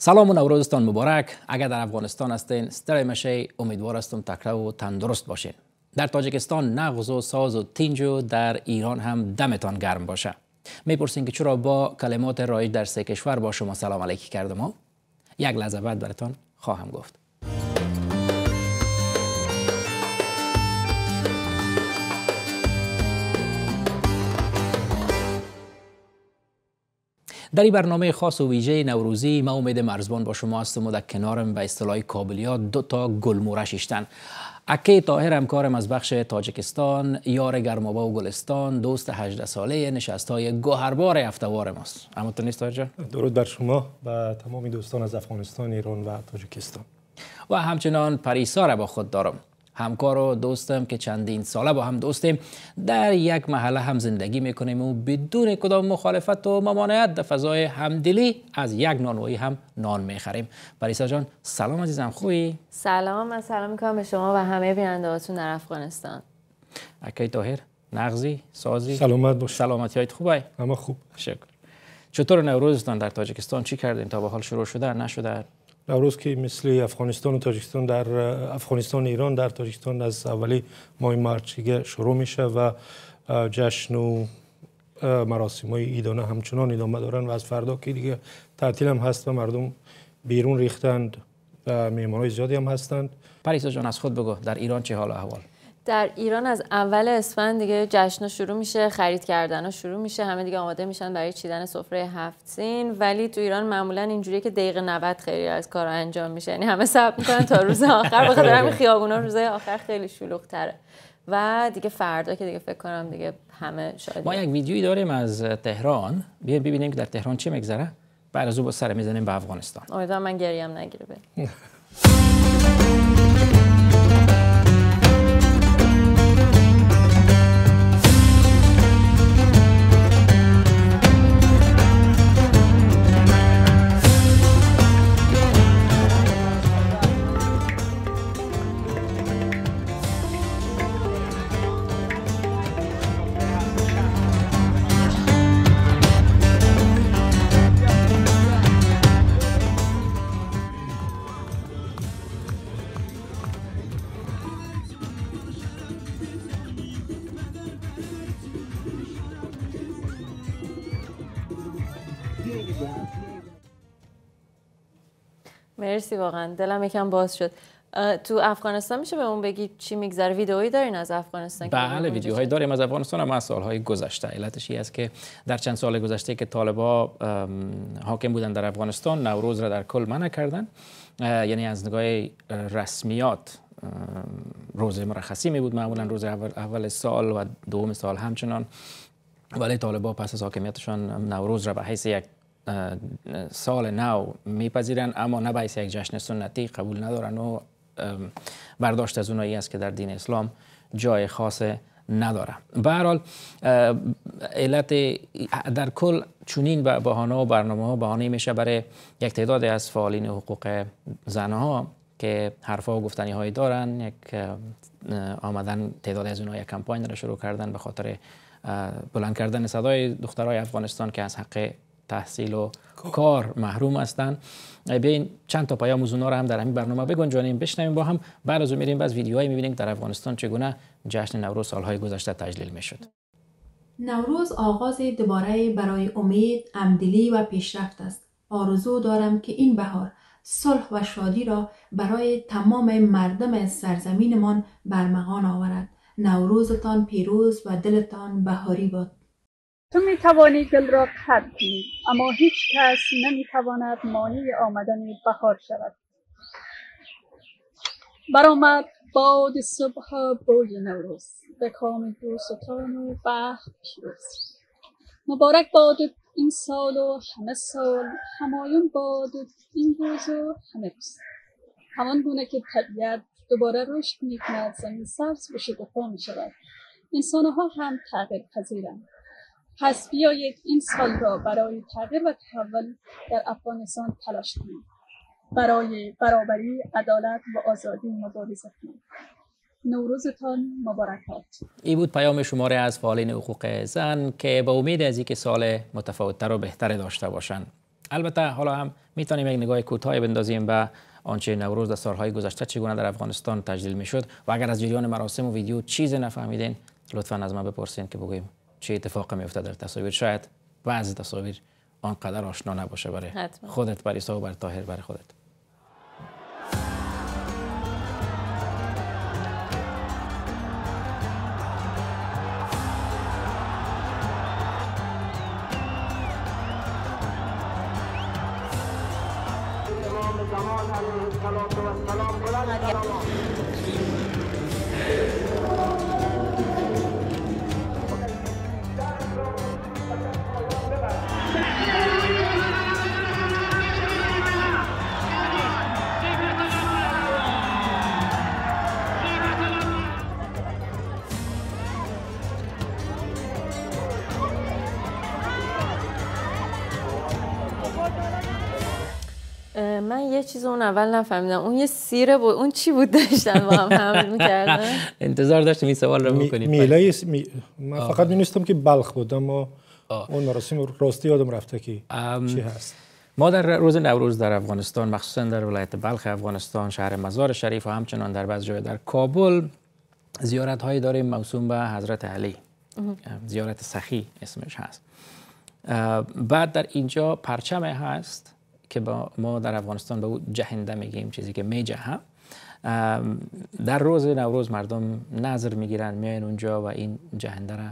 سلام و نوروزتان مبارک. اگر در افغانستان هستین ستړی مشئ، امیدوار هستم تکړه و تندرست باشین. در تاجیکستان نغز و ساز و تینج و در ایران هم دمتان گرم باشه. میپرسین که چرا با کلمات رایج در سه کشور با شما سلام علیکی کردم؟ یک لحظه بعد براتان خواهم گفت. در این برنامه خاص و ویژه نوروزی ما امید مرزبان با شما هستم و در کنارم به اصطلاح کابلیات دو تا گلموره شیشتن. اکی طاهر همکارم از بخش تاجیکستان، یار گرمابه و گلستان، دوست 18 ساله نشست‌های گوهربار هفته‌وار ماست. اما تو نیست طاهر جان؟ درود بر شما و تمام دوستان از افغانستان، ایران و تاجیکستان. و همچنان پریسا را با خود دارم، همکار و دوستم که چندین ساله با هم دوستیم، در یک محله هم زندگی میکنیم و بدون کدام مخالفت و ممانعت در فضای همدلی از یک نانوایی هم نان میخریم. پریسا جان سلام عزیزم، خوبی؟ سلام، من سلام میکنم به شما و همه بیننده‌هاتون در افغانستان. اکی طاهر، نغزی، سازی؟ سلامت باش. سلامتی هایت خوبه؟ همه خوب. شکر. چطور نوروزتان در تاجیکستان؟ چی کردین تا به حال؟ شروع شده نشده؟ نوروز که مثل افغانستان و تاجیکستان در افغانستان ایران در تاجیکستان از اولی ماه مارچ دیگه شروع میشه و جشن و مراسم های عیدانه همچنان ادامه دارن و از فردا که دیگه تعطیل هم هست و مردم بیرون ریختند و مهمانای زیادی هم هستند. پریسا جان از خود بگو در ایران چه حال و احوال؟ در ایران از اول اسفند دیگه جشن شروع میشه، خرید کردن شروع میشه، همه دیگه آماده میشن برای چیدن سفره هفت سین. ولی تو ایران معمولا اینجوریه که دقیقه 90 خیلی از کارا انجام میشه، یعنی همه صبر میکنن تا روز آخر. بخاطر همین خیابونا روزهای آخر خیلی شلوغ‌تره و دیگه فردا که دیگه فکر کنم دیگه همه شادی. ما یک ویدیویی داریم از تهران، بیایم ببینیم که در تهران چه میگذره. بعد از او با سر میزنیم به افغانستان. امیدوارم من گریم نگیره. مرسی، واقعا دلم یکم باز شد. تو افغانستان میشه به اون بگی چی میگذره؟ ویدئویی دارین از افغانستان؟ بله ویدیوهایی داریم از افغانستان، اما از سالهای گذشته. علتش این است که در چند سال گذشته که طالبا حاکم بودن در افغانستان، نوروز را در کل منع کردن. یعنی از نگاه رسمیات روز مرخصی می بود معمولا روز اول سال و دوم سال همچنان، ولی طالبا پس از حاکمیتشان نوروز را به حیث یک سال نو میپذیرن، اما نه به حیث یک جشن سنتی قبول ندارن و برداشت از اونایی است که در دین اسلام جای خاص نداره. به هر حال علت در کل چنین بهانه و برنامه ها بهانه میشه برای یک تعداد از فعالین حقوق زنها که حرفا و گفتنی هایی دارن. یک آمدن تعداد از اونها یک کمپاین را شروع کردن به خاطر بلند کردن صدای دخترای افغانستان که از حق تحصیل و کار محروم هستند. بیاین چند تا پیام از اونها را هم در همین برنامه بگنجانیم، بشنویم با هم. بعد از اون میریم باز ویدیوهایی میبینیم در افغانستان چگونه جشن نوروز سالهای گذشته تجلیل میشد. نوروز آغاز دوباره برای امید، همدلی و پیشرفت است. آرزو دارم که این بهار صلح و شادی را برای تمام مردم سرزمینمان برمغان آورد. نوروزتان پیروز و دلتان بهاری باد. تو می توانی گل را قطع کنی، اما هیچ کس نمی تواند مانع آمدن بهار شود. برآمد باد صبح بوی نوروز، به کام دوستان و بخت پیروز. مبارک باد این سال و همه سال، همایون باد این روز و همه روز. همان گونه که طبیعت دوباره رشد می کند، زمین سبز و شکوفا می شود، انسانها هم تغییر پذیرند. پس بیایید این سال را برای تغییر و تحول در افغانستان تلاش کنیم. برای برابری، عدالت و آزادی مبارزه کنیم. نوروزتان مبارکات. این بود پیام شماره از فعالین حقوق زن که با امید از اینکه سال متفاوت‌تر و بهتر داشته باشند. البته حالا هم میتونیم یک نگاه کوتاه بندازیم به آنچه نوروز در سالهای گذشته چگونه در افغانستان تجلیل میشد و اگر از جریان مراسم و ویدیو چیزی نفهمیدین لطفاً از ما بپرسین که بگوییم چه اتفاقی میفته در تصاویر. شاید بعضی تصاویر آنقدر آشنا نباشه برای خودت، پریسا و برای طاهر، برای خودت. من یه چیز اون اول نفهمیدم، اون یه سیره بود، اون چی بود داشتن با هم حمل می‌کردن؟ انتظار داشتم این سوال رو بکنیم. میله من فقط می‌دونستم که بلخ بود، اما اون مراسم راستی یادم رفته که چی هست. ما در روز نوروز در افغانستان، مخصوصا در ولایت بلخ افغانستان، شهر مزار شریف و همچنان در بعض جای در کابل، زیارت هایی داریم موسوم به حضرت علی، زیارت سخی اسمش هست. بعد در اینجا پرچم هست که با ما در افغانستان به او جهنده میگیم، چیزی که میجهه. در روز نوروز مردم نظر میگیرن، میاین اونجا و این جهنده را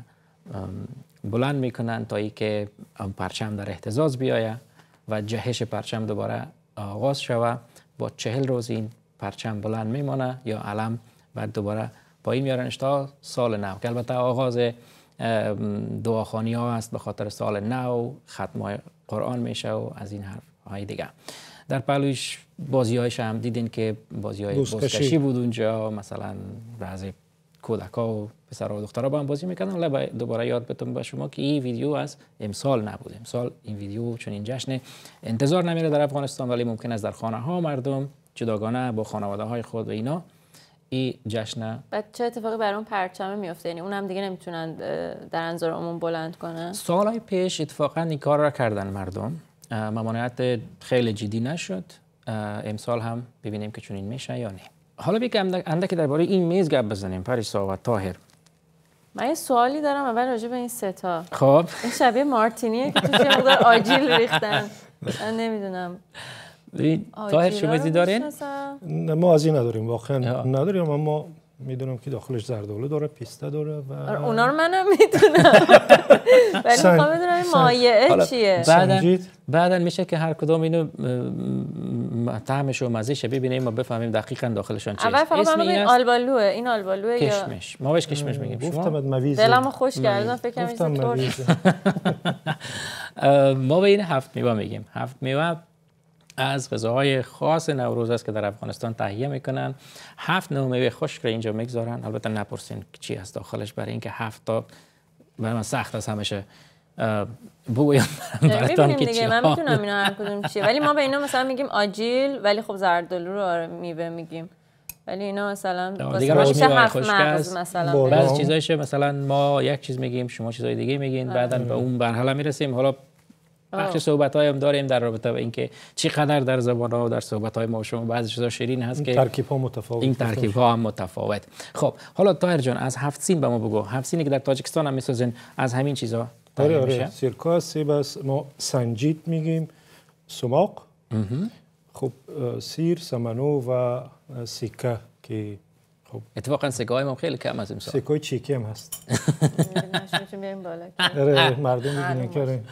بلند میکنن تا اینکه پرچم در اهتزاز بیایه و جهش پرچم دوباره آغاز شوه. با 40 روز این پرچم بلند میمانه یا علم، بعد دوباره پایین میارنش تا سال نو، که البته آغاز دعاخوانی ها است به خاطر سال نو، ختم قرآن میشه و از این حرف های دیگه. در پهلویش بازی هایش هم دیدین که بازی های بزکشی بود اونجا، مثلا بعضی کودکا و پسرها و دخترها با هم بازی میکردن. حالا دوباره یاد بتون به شما که این ویدیو از امسال نبود. امسال این ویدیو چون این جشن انتظار نمیره در افغانستان، ولی ممکن است در خانه ها مردم جداگانه با خانواده های خود و اینا این جشن. بعد چه اتفاقی برای اون پرچم میفته؟ یعنی اونم دیگه نمیتونن در انظار عموم بلند کنن؟ سالهای پیش اتفاقا این کار را کردن مردم، ممانعت خیلی جدی نشد. امسال هم ببینیم که چنین میشه یا نه. حالا بیا اندکی درباره این میز گپ بزنیم پریسا و طاهر. من یه سوالی دارم اول راجع به این سه تا. خب این شبیه مارتینیه که توش یه مقدار آجیل ریختن. من نمیدونم. طاهر شما چیزی دارین؟ نه ما از این نداریم، واقعا نداریم، اما میدونم که داخلش زردآلو داره، پسته داره و اونا رو منم میدونم، ولی میخوام بدونم این مایعه چیه. بعداً میشه که هر کدوم اینو طعمش و مزهش ببینیم و بفهمیم دقیقاً داخلشون چیه. اول فقط من بگم آلبالوه، این آلبالوه یا کشمش؟ ما بهش کشمش میگیم. گفتم مویز، دلمو خوش کردم، فکر کنم ما به این هفت میوه میگیم. هفت میوه از غذاهای خاص نوروز است که در افغانستان تهیه میکنن. 7 نوع میوه خشک را اینجا میگذارن. البته نپرسین چی هست داخلش، برای اینکه 7 تا برای من سخت است همیشه بگویم براتون که چی. من میتونم اینا هر کدوم چیه، ولی ما به اینا مثلا میگیم آجیل، ولی خب زردآلو رو میوه میگیم، ولی اینا مثلا دیگه میشه هفت مغز مثلا. بعضی چیزایش مثلا ما یک چیز میگیم، شما چیزای دیگه میگین، بعدا به اون مرحله میرسیم. حالا بخش صحبت های هم داریم در رابطه با اینکه چقدر در زبان ها و در صحبت های ما و شما بعضی چیزا شیرین هست که ترکیب ها متفاوت، این ترکیب ها هم متفاوت. خب حالا طاهر جان از هفت سین به ما بگو. هفت سینی که در تاجیکستان هم میسازین از همین چیزا؟ آره آره، سیرکا، سیب است، ما سنجید میگیم، سماق، خب سیر، سمنو و سیکه که خب اتفاقا سکه های ما خیلی کم از امسال. سکه های چیکی هم هست. میتونیم بالا. آره مردم میگن که داریم.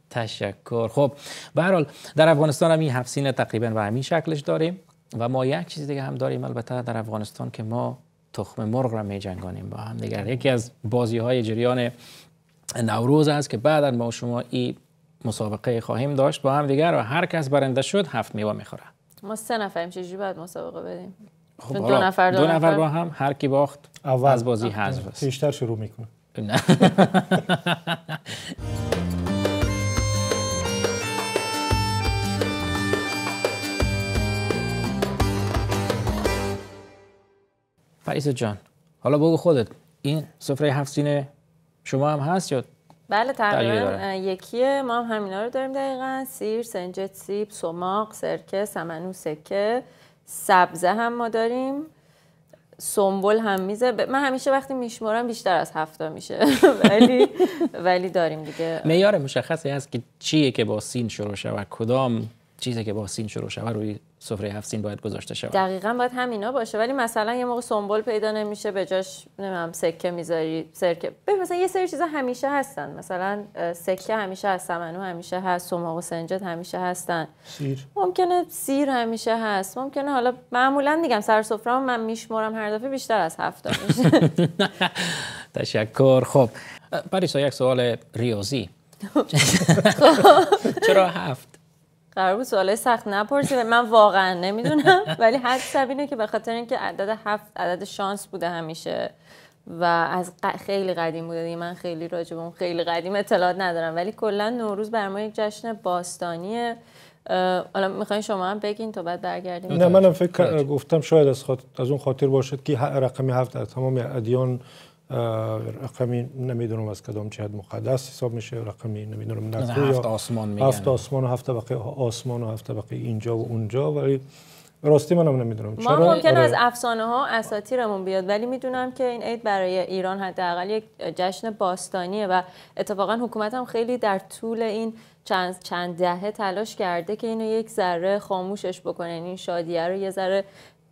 تشکر. خب به هر حال در افغانستان هم این هفت سینه تقریبا به همین شکلش داریم و ما یک چیز دیگه هم داریم البته در افغانستان که ما تخم مرغ را میجنگانیم با هم دیگر. یکی از بازی های جریان نوروز است که بعدا ما شما این مسابقه خواهیم داشت با هم دیگر و هر کس برنده شد 7 میوه میخوره. ما 3 نفریم، چجوری باید مسابقه بدیم؟ خب دو نفر با هم، هر کی باخت اول از بازی حذف است. بیشتر شروع میکنه. نه. پریسا جان، حالا بگو خودت این سفره هفت سینه شما هم هست یا؟ بله تقریبا یکیه، ما هم همینا رو داریم دقیقاً. سیر، سنجد، سیب، سماق، سرکه، سمنو، سکه، سبزه هم ما داریم، سنبل هم میزه. من همیشه وقتی میشمارم بیشتر از 7 میشه ولی داریم دیگه. معیار مشخصی هست که چیه که با سین شروع شود، کدام چیزی که با سین شروع شود روی سفره 7 سین باید گذاشته شود؟ دقیقاً باید همینا باشه، ولی مثلا یه موقع سنبل پیدا نمیشه، به جاش نمیدونم سکه میذاری، سرکه. ببین مثلا یه سری چیزا همیشه هستن، مثلا سکه همیشه هست، سمنو همیشه هست، سماق و سنجد همیشه هستن، سیر ممکنه، سیر همیشه هست، ممکنه. حالا معمولا میگم سر سفره من میشمرم هر دفعه بیشتر از 7 میشه. تشکر. خب پریسا یک سوال ریاضی. چرا 7؟ قرار بود سوالای سخت نپرسی، من واقعا نمیدونم، ولی حدسم اینه که به خاطر اینکه عدد 7 عدد شانس بوده همیشه و از خیلی قدیم بوده دیگه. من خیلی راجع به اون خیلی قدیم اطلاعات ندارم، ولی کلا نوروز بر ما یک جشن باستانیه. حالا میخواین شما هم بگین تا بعد برگردیم؟ نه منم فکر گفتم شاید از اون خاطر باشد که رقم 7 در تمام ادیان رقمی نمیدونم از کدام جهت مقدس حساب میشه، رقمی نمیدونم هفت آسمان میگن، 7 آسمان و 7 طبقه آسمان و 7 طبقه اینجا و اونجا، ولی راستی منم نمیدونم چرا. ما ممکنه از افسانه ها اساطیرمون بیاد، ولی میدونم که این عید برای ایران حداقل یک جشن باستانیه و اتفاقا حکومت هم خیلی در طول این چند دهه تلاش کرده که اینو یک ذره خاموشش بکنه، این شادیه رو یه ذره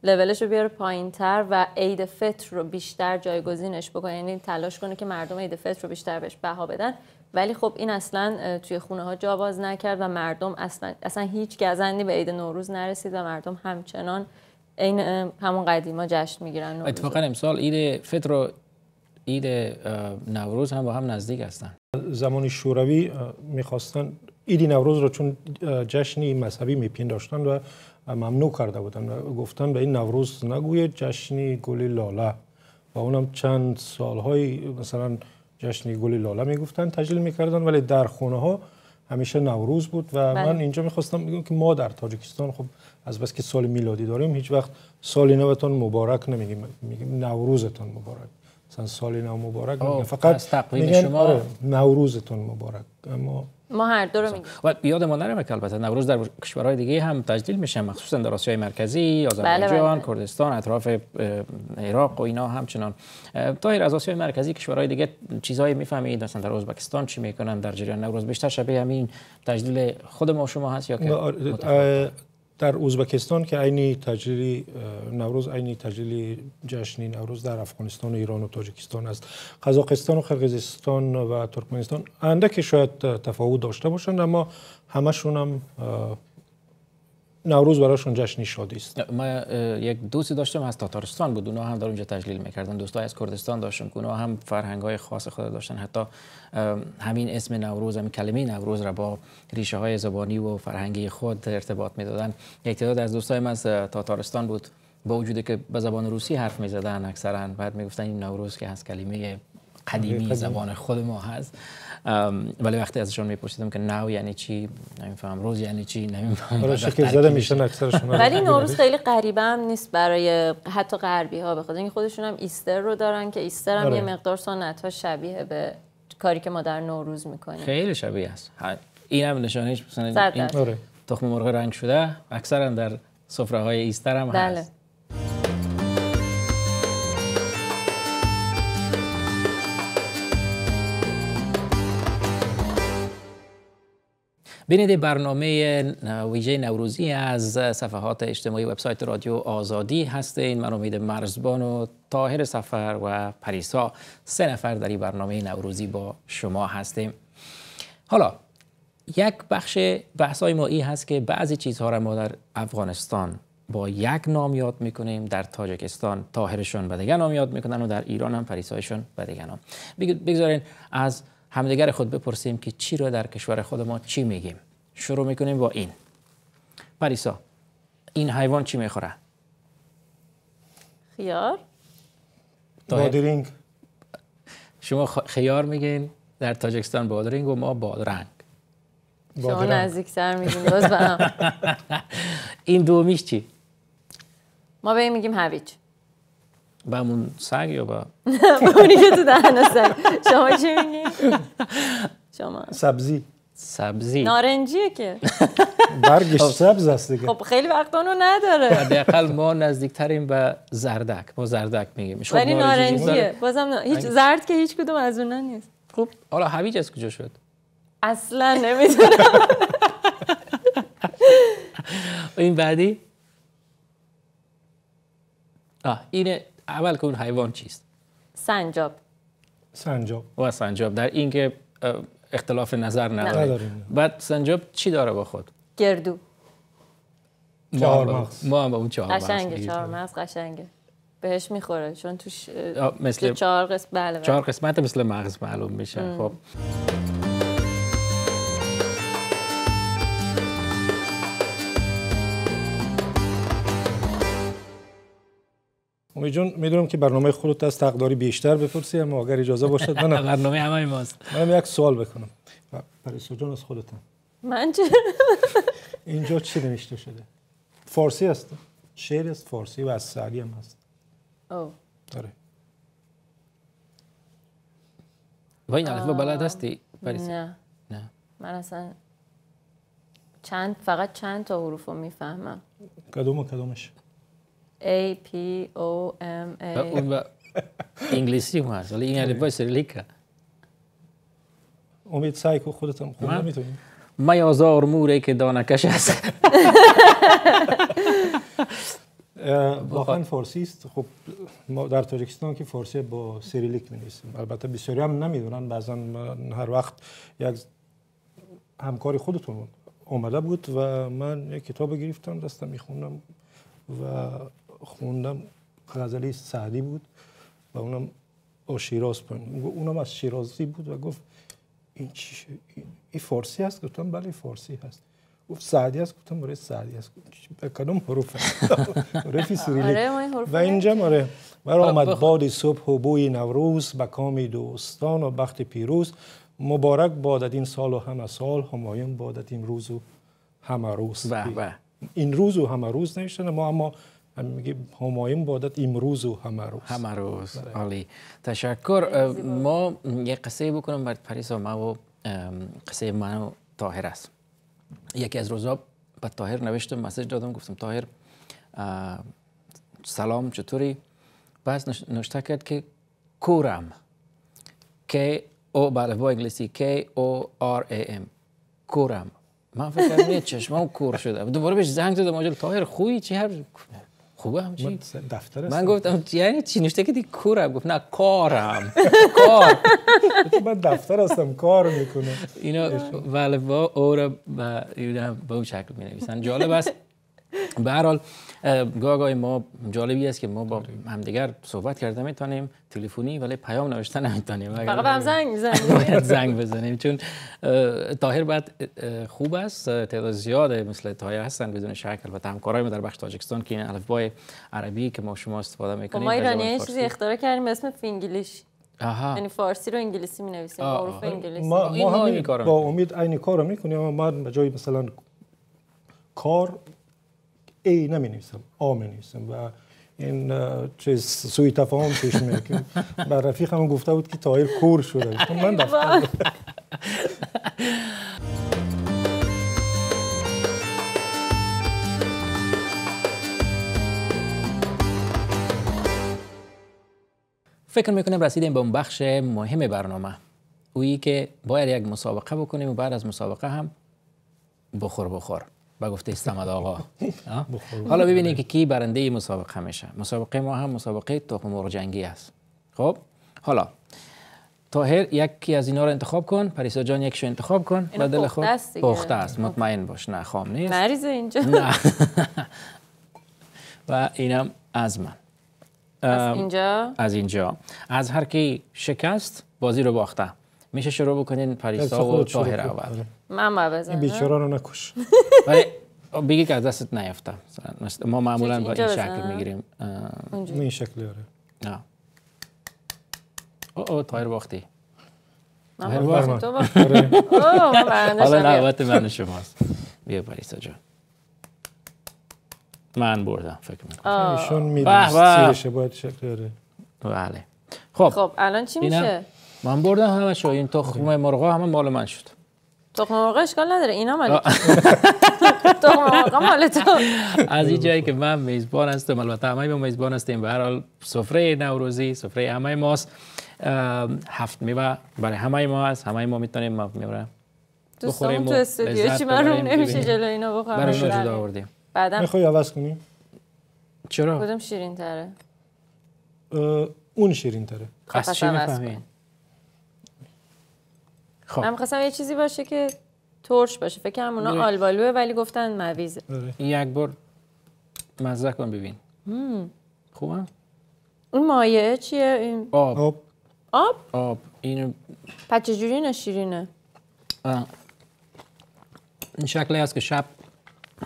لولش رو بیاره پایین‌تر و عید فطر رو بیشتر جایگزینش بکنه، یعنی تلاش کنه که مردم عید فطر رو بیشتر بهش بها بدن. ولی خب این اصلا توی خونه ها جا باز نکرد و مردم اصلا هیچ گزندی به عید نوروز نرسید و مردم همچنان این همون قدیما جشن میگیرن. اتفاقا امسال عید فطر و عید نوروز هم با هم نزدیک هستن. زمان شوروی میخواستن عید نوروز رو چون جشنی مذهبی میپنداشتن و ممنوع کرده بودن و گفتن به این نوروز نگوید جشنی گل لاله، و اونم چند سالهای مثلا جشنی گل لاله میگفتن، تجلیل میکردن، ولی در خونه ها همیشه نوروز بود. و من اینجا میخواستم بگم که ما در تاجیکستان خب از بس که سال میلادی داریم هیچ وقت سال نوتون مبارک نمیگیم، میگیم نوروزتون مبارک. مثلا سال نو مبارک نمیگیم، فقط میگن شما آره نوروزتون مبارک. اما ما هر دو رو میگیم. و یادمان نره که البته نوروز در کشورهای دیگه هم تجلیل میشه، مخصوصا در آسیای مرکزی، آذربایجان، بله. کردستان، اطراف عراق و اینا همچنان. طاهر از آسیای مرکزی کشورهای دیگه چیزایی میفهمید؟ مثلا در ازبکستان چی میکنن در جریان نوروز؟ بیشتر شبیه همین تجلیل خود ما شما هست یا که در ازبکستان که عینی تجلیل نوروز، عینی تجلیل جشن نوروز در افغانستان و ایران و تاجیکستان است. قزاقستان و قرقیزستان و ترکمنستان اندکی شاید تفاوت داشته باشند، اما همشون هم نوروز براشون جشن شادی است. ما یک دوستی داشتم از تاتارستان بود، اونا هم در اونجا تجلیل میکردن. دوستای از کردستان داشتم که اونا هم فرهنگ‌های خاص خود داشتن، حتی همین اسم نوروز، همین کلمه نوروز را با ریشه های زبانی و فرهنگی خود ارتباط میدادن. یک تعداد از دوستای من از تاتارستان بود، با وجودی که به زبان روسی حرف میزدن اکثرا، بعد میگفتن این نوروز که هست کلمه قدیمی زبان خود ما هست، ولی وقتی ازشون میپرسیدم که نو یعنی چی، نمیفهم، روز یعنی چی، نمیفهم. آره شکل زده میشن اکثرشون. ولی نوروز خیلی غریبه هم نیست برای حتی غربی ها، به خاطر اینکه خودشون هم Easter رو دارن که Easter هم یه مقدار سنت ها شبیه به کاری که ما در نوروز میکنیم، خیلی شبیه است. این هم نشانهش مثلا این تخم مرغ رنگ شده اکثرا در سفره های Easter هم هست. بینید برنامه ویژه نوروزی از صفحات اجتماعی وبسایت رادیو آزادی هستین. من امید مرزبان و طاهر سفر و پریسا، 3 نفر در این برنامه نوروزی با شما هستیم. حالا یک بخش بحث‌های ما این هست که بعضی چیزها را ما در افغانستان با یک نام یاد میکنیم، در تاجیکستان طاهرشون به دیگه نام یاد میکنن و در ایران هم پریسایشون به دیگه نام. بگذارین از همدیگر خود بپرسیم که چی رو در کشور خود ما چی میگیم. شروع میکنیم با این. پریسا، این حیوان چی میخوره؟ خیار. بادرنگ. شما خیار میگین، در تاجیکستان بادرنگ و ما بادرنگ. شما نزدیکتر میگین باز به هم. این دومیش چی؟ ما به این میگیم هویج. به همون سگ یا به اونی که تو دهن سگ. شما چی میگی؟ شما سبزی. سبزی نارنجیه که برگش سبز است دیگه. خب خیلی وقت اونو نداره. حداقل ما نزدیکتریم به زردک، ما زردک میگیم. ولی نارنجیه بازم هیچ زرد که هیچ کدوم از اونا نیست. خب حالا هویج از کجا شد؟ اصلا نمیدونم. این بعدی؟ این اول که اون حیوان چیست؟ سنجاب. سنجاب. و سنجاب در این که اختلاف نظر نداریم. بعد سنجاب چی داره با خود؟ گردو. چهار مغز. ما هم با اون چهار مغز. قشنگه، چهار مغز قشنگه. بهش میخوره چون توش مثل چهار قسمت. بله چهار قسمت مثل مغز معلوم میشه. خب امید جون، میدونم که برنامه خودت از تقداری بیشتر بپرسی، اما اگر اجازه باشد من برنامه همه ماست. منم یک سوال بکنم. پریسا جان از خودتم. من چه؟ اینجا چی نوشته شده؟ فارسی است. شعر است فارسی و از سعدی هم هست. او. داره. و این الفبا بلد هستی پریسا؟ نه. نه. من اصلا فقط چند تا حروف رو میفهمم. کدوم و کدومش؟ A P O M A. اون انگلیسی هم هست ولی این الفبای سیریلیکه. امید سعی کن خودت هم خوب نمیتونی. میازار موره که دانکش است. واقعا فارسی است. خب ما در تاجیکستان که فارسی با سیریلیک می‌نویسیم، البته بسیاری هم نمیدونن. بعضا هر وقت یک همکار خودتون اومده بود و من یک کتاب گرفتم دستم میخوندم و خوندم، غزلی سعدی بود و اونم شیراز بود، اونم از شیرازی بود و گفت این چی، این فارسی هست؟ گفتم بله فارسی هست. گفت سعدی هست؟ گفتم آره سعدی هست. به کدام حروف هست؟ حروف سیریلیک. و اینجا آره برآمد باد صبح و بوی نوروز، به کام دوستان و بخت پیروز، مبارک بادد این سال و همه سال، همایون بادد این روز و همه روز. این روز و همه روز نوشتن ما، اما میگه همایون بادد امروز و همه روز. همه روز. عالی، تشکر. ما یک قصه بکنم بر پریسا. ما و قصه من و طاهر است. یکی از روزا به طاهر نوشتم، مسیج دادم، گفتم طاهر سلام چطوری؟ پس نوشته کرد که کورم، K O با انگلیسی K O R A M، کورم. من فکر کردم چشمام کور شده. دوباره بهش زنگ زدم، آجل طاهر خوبی چی هر خوبه هم چی؟ دفتر من گفتم یعنی چی نوشته که دی کورم؟ گفت نه کارم. کار. من دفتر هستم کار میکنم. اینا ولی با او را به اون شکل می نویسن. جالب است. به هر حال گاه ما جالبی است که ما با همدیگر صحبت کرده میتونیم تلفنی، ولی پیام نوشته نمیتونیم. فقط هم زنگ میزنیم. باید زنگ بزنیم چون طاهر بعد خوب است، تعداد زیاد مثل طاهر هستن بدون شک. البته همکارای ما در بخش تاجیکستان که این الفبای عربی که ما شما استفاده میکنیم. ما ایرانی‌ها چیزی اختراع کردیم به اسم فینگلیش. یعنی فارسی رو انگلیسی می‌نویسیم، حروف انگلیسی. ما هم با امید عین کارو میکنیم، اما من به جای مثلا کار ای نمی نویسم، آ می نویسم و این چیز سوی تفاهم پیش میاد که بر رفیقم گفته بود که طاهر کور شده. من دفتر فکر میکنم رسیدیم به اون بخش مهم برنامه، اویی که باید یک مسابقه بکنیم و بعد از مسابقه هم بخور بخور با گفته صمد آقا. حالا ببینیم که کی برنده مسابقه میشه. مسابقه ما هم مسابقه تخم مرغ جنگی است. خب حالا طاهر یکی از اینا رو انتخاب کن، پریسا جان یکیشو انتخاب کن. بدل خود پخته است، مطمئن باش نه خام نیست. مریض اینجا. نه. و اینم از من. از اینجا؟ از اینجا. از هر کی شکست بازی رو باخته. میشه شروع بکنین پریسا و طاهر اول. من ما بزنم. این بیچاره رو نکش. ولی بگی که از دستت نیفته. ما معمولا با این شکل میگیریم. این شکل آره. نه. او طاهر باختی. من باختم تو باختی. حالا نوبت من شماست. بیا پریسا جان. من بردم فکر میکنم. ایشون میدونست سیرشه باید شکل داره. بله. خب الان چی میشه؟ من بردم همه شو. این تخم مرغ همه مال من شد. تخم مرغ اشکال نداره، اینا مال تخم مرغ مال تو. از این جایی که من میزبان هستم، البته همه ما میزبان هستیم، به هر حال سفره نوروزی سفره همه ماست. هفت میوه برای همه ما هست، همه ما میتونیم میوه بخوریم. تو استودیو چی من روم نمیشه جلو اینا بخورم. برای جدا آوردیم. بعدم میخوای عوض کنیم؟ چرا؟ کدوم شیرین تره؟ اون شیرین تره. از چی میفهمی؟ خب من می‌خواستم یه چیزی باشه که ترش باشه، فکر کنم اونا آلبالوه ولی گفتن مویزه. یک بار مزه کن ببین. خوبه؟ اون مایع چیه؟ این آب. آب؟ آب. اینو پس چجوری اینا شیرینه؟ این شکلی است که شب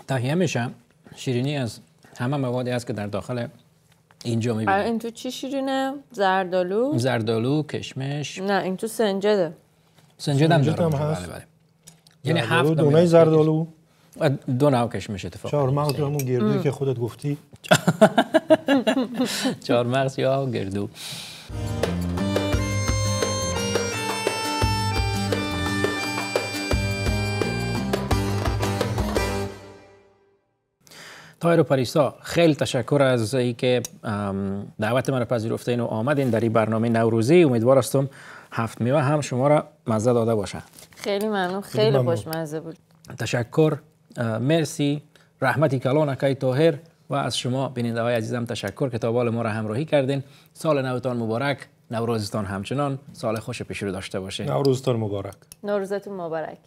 تهیه میشه. شیرینی از همه موادی است که در داخل اینجا میبینید. این تو چی شیرینه؟ زردآلو؟ زردآلو، کشمش. نه این تو سنجده. سنجد هم دارم. بله بله. یعنی هفت دونه زردآلو، دو نوع کشمش اتفاق. چهارمغز یا همون گردویی که خودت گفتی. چهارمغز یا گردو. طاهر و پریسا، خیلی تشکر از اینکه دعوت من را پذیرفتین و آمدین در این برنامه نوروزی. امیدوار هستم هفت میوه هم شما را مزه داده باشه. خیلی ممنون، خیلی خوشمزه بود. تشکر، مرسی، رحمتی کلان اکای طاهر و از شما بیننده های عزیزم تشکر که تا حال ما را همراهی کردین. سال نوتان مبارک، نوروزتان همچنان سال خوش پیش رو داشته باشین. نوروزتان مبارک. نوروزتون مبارک.